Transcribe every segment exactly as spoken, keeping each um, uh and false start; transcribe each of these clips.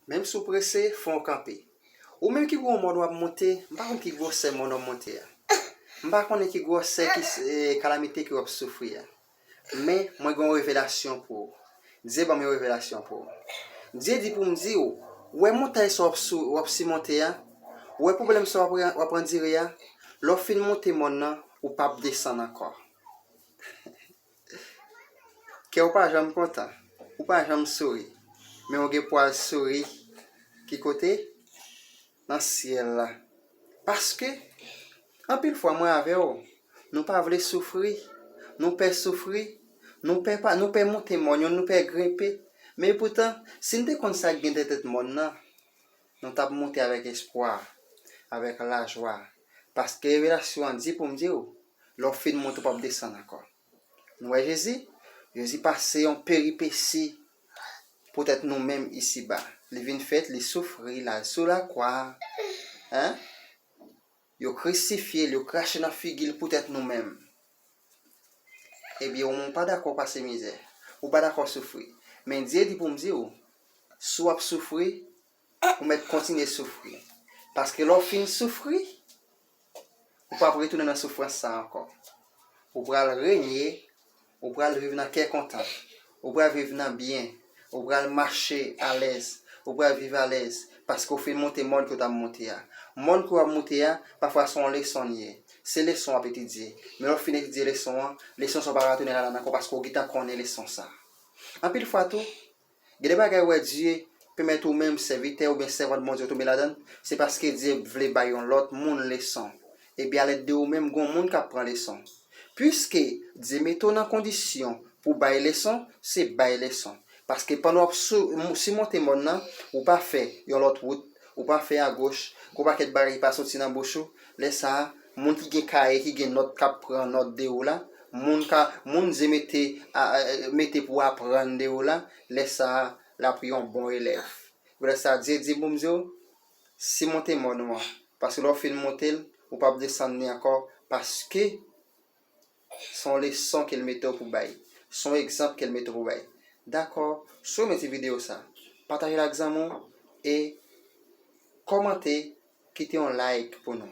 Menm si w prese, fò w kanpe. Ou menm ki gwo mòn w ap monte, m pa konn ki gwosè mòn w ap monte a. M pa konnen ki gwosè ki, eh, kalamite ke w ap soufri a. Men, mwen gen yon revelasyon pou ou. Dye ban m yon revelasyon pou ou. Dye di pou m di w, ou wè montay sa w ap sou, w ap simonte a, ou wè pwoblèm sa w ap, w ap andire a, lè w fin monte mòn nan, ou p ap desann ankò. Kè w pa janm kontan, ou pa janm souri, men w gen pwal souri ki kote? Nan syèl la. Paske, anpil fwa mwen avè w, nou pa vle soufri, nou pè soufri, nou pè pa, nou pè monte mòn yo, nou pè grenpe. Men epoutan, si n te konn sa k gen dèyè tèt mòn nan, nou t ap monte avèk espwa, avèk lajwa. Paske revelasyon an di pou m di w, lè w fin monte, w p ap desann ankò. Nou wè Jezi? Jezi pase yon peripesi poutèt nou menm isiba. Li vin fèt, li soufri, l al sou lakwa. Hein? Yo krisifye l, yo krache nan figi l poutèt nou menm. Ebyen, ou menm ou pa dakò pase mizè. Ou pa dakò soufri. Men Dye di pou m di w, si w ap soufri, ou mèt kontinye soufri. Paske lè w fin soufri, ou p ap retounen nan soufrans sa ankò. Ou pral renye, ou pral viv nan kè kontan, ou pral viv nan byen, ou pral mache alèz, ou pral viv alèz, paske w fin monte mòn ke w t ap monte a. Mòn ke w ap monte a, pafwa se yon leson l ye. Se leson w ap etidye. Men lè w fin etidye leson an, leson sa w pa ka tounen ladan l ankò paske w gentan konnen leson sa. Anpil fwa tou, gen de bagay ou wè Dye pèmèt ou menm sèvitè oubyen sèvant Bondye w tonbe ladan l, se paske Dye vle bay yon lòt moun leson. Ebyen, alèd de ou menm, gen yon moun k ap pran leson. Piske Dye mete w nan kondisyon pou bay leson, se bay leson. Paske pandan w ap sou, simonte mòn nan, ou pa fè yon lòt wout, ou pa fè agoch, gen yon pakèt bagay ki pa soti nan bouch ou, lè sa a, moun ki gen kaye, ki gen nòt k ap pran nòt de ou la, moun ka, moun Dye mete, a, a, mete pou aprann de ou la, lè sa a, l ap yon bon elèv. Lè sa a, Dye di pou m di w, simonte mòn ou an, paske lè w fin monte l, ou p ap desann li ankò, paske se yon leson ke l mete w pou bay. Se yon egzanp ke l mete w pou bay. Dakò, si w renmen ti videyo sa, pataje l ak zanmi w e kòmante, kite yon like pou nou.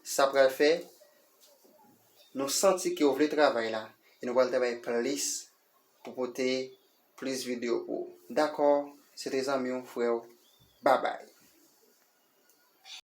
Sa pral fè nou santi ke w vle travay la e nou pral travay plis pou pote plis videyo pou ou. Dakò, se te zanmi w, frè w. Babay.